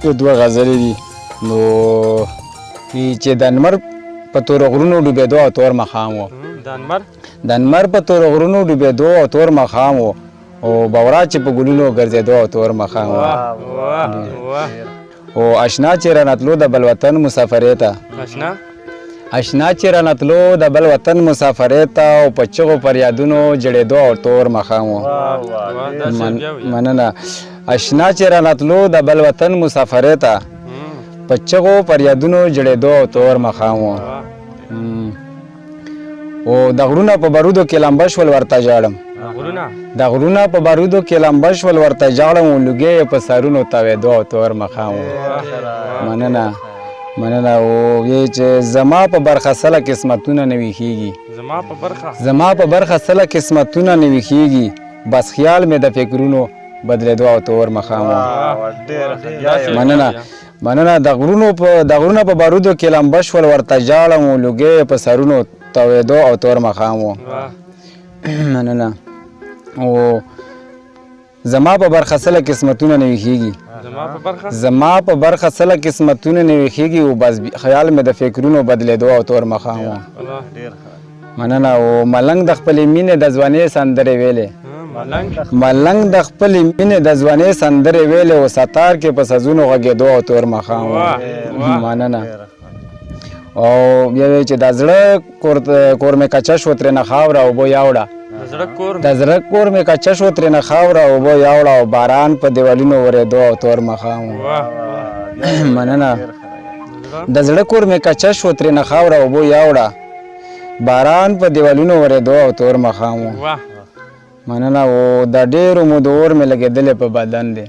یو دوه غزلې دي. نو چې د نمر په تورو غرونو ډوبېدو او تور ماښام و، د نمر په تورو غرونو ډوبېدو او تور ماښام و، او بورا چې په ګلونو ګرځېدو او تور ماښام و. او اشنا چې رانه تلو د بل وطن مسافرې ته، اشنا چې رانه تلو د بل وطن مسافرې ته، او په چغو فریادونو جړېدو او تور ماښام و. مننه. اشنا چې رانه تلو د بل وطن مسافرې ته، په چغو فریادونو جړېدو او تور ماښام و. او د غرونه په بارودو کې لمبه شول ورته ژاړم، د غرونه په بارودو کې لمبه شول ورته ژاړم، او لوګی یې په سرونو تاوېدو او تور ماښام و. مننه مننه. او وی چې زما په برخه سله قسمتونه نه ویښېږي، زما په برخه سله قسمتونه نه ویښېږي، بس خیال مې د فکرونو بدلېدو او تور ماښام و. مننه مننه. د غرونو په د غرونه په بارودو کې لمبه شول ورته ژاړم، او لوګی یې په سرونو تاوېدو او تور ماښام و. مننه. او زما په برخه سله قسمتونه نه ویښېږي، زما په برخه سله قسمتونه نه ویښېږي، او بس خیال مې د فکرونو بدلېدو او تور ماښام و. مننه. او ملنګ د خپلې مینې د ځوانۍ سندرې ویلې، ملنګ د خپلې مینې د ځوانۍ سندرې ویلې، او ستار کې په سازونو غږېدو او تور ماښام و. مننه. او بیا وی چې د زړه کور مې کچه شو ترېنه خاوره اوبه یاوړه، د زړه کور مې کچه شو ترېنه خاوره اوبه یاوړه، او باران په دیوالونو ورېدو او تور ماښام و. مننه. د زړه کور مې کچه شو ترېنه خاوره اوبه یاوړه، باران په دیوالونو ورېدو او تور ماښام و. مننه. او د ډېرو مودو اور مې لګېدلی په بدن دی،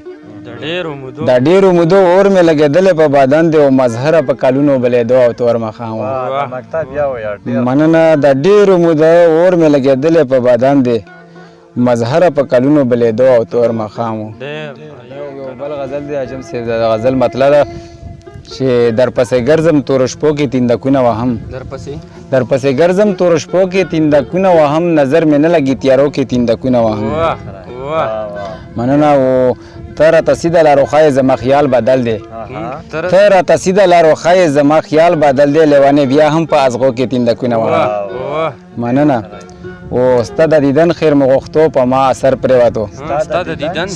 د ډېرو مودو اور مې لګېدلی په بدن دی، او مظهره په کلونو بلېدو او تور ماښام و. مننه. د ډېرو مودو اور مې لګېدلی په بدن دی، مظهره په کلونو بلېدو او تور ماښام و. یو بل غزل دی عجم صاحب، د غزل مطلع ده چې در پسې ګرځم تورو شپو کې تیندکونه وهم، در پسې ګرځم تورو شپو کې تیندکونه وهم، نظر مې نه لګي تیارو کې تیندکونه وهم. مننه. او ته راته سیده لار وښایې زما خیال بدل دی، ته راته سیده لار وښایې زما خیال بدل دی، لیونی بیا هم په ازغو کې تیندکونه وهم. مننه. او ستا د دیدن خیر مې غوښتو په ما اثر پرېوتو،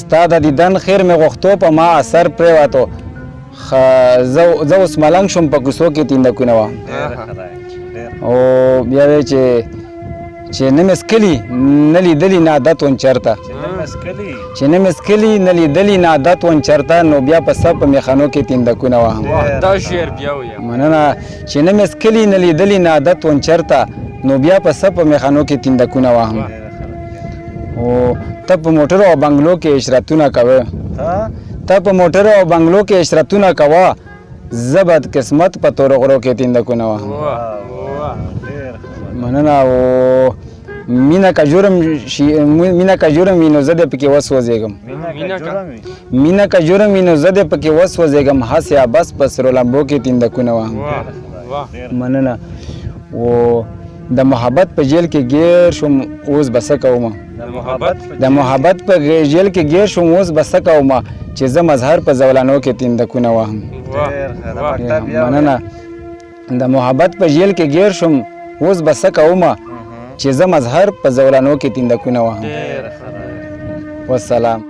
ستا د دیدن خیر مې غوښتو په ما اثر پرېوتو، زه اوس ملنګ شوم په کوڅو کې تیندکونه وهم. او بیا وی چې چې نه مې څکلي نه لیدلي نه عادت وم چېرته، چې نه مې څکلي نه لیدلي نه عادت وم چېرته، نو بیا په څه په میخانو کې تیندکونه وهم. مننه. چې نه مې څکلي نه لیدلي نه عادت وم چېرته، نو بیا په څه په میخانو کې تیندکونه وهم. او ته په موټرو او بنګلو کې عشرتونه کوې، ته په موټرو او بنګلو کې عشرتونه کوه، زه بد قسمت په تورو غرو کې تیندکونه وهم. مننه. او مینه که جرم شي، مینه که جرم وي نو زه دې پکې وسوځېږم، مینه که جرم وي نو زه دې پکې وسوځېږم، هسې عبث په سرو لمبو کې تیندکونه وهم. مننه. او د محبت په جیل کې ګیر شوم اوس به څه کوم، د محبت په جیل کې ګیر شوم اوس به څه کوم، چې زه مظهر په زولانو کې تیندکونه وهم. مننه. د محبت په جیل کې ګیر شوم اوس به څه کوم، چې زه مظهر په زولانو کې تیندکونه وهم. والسلام.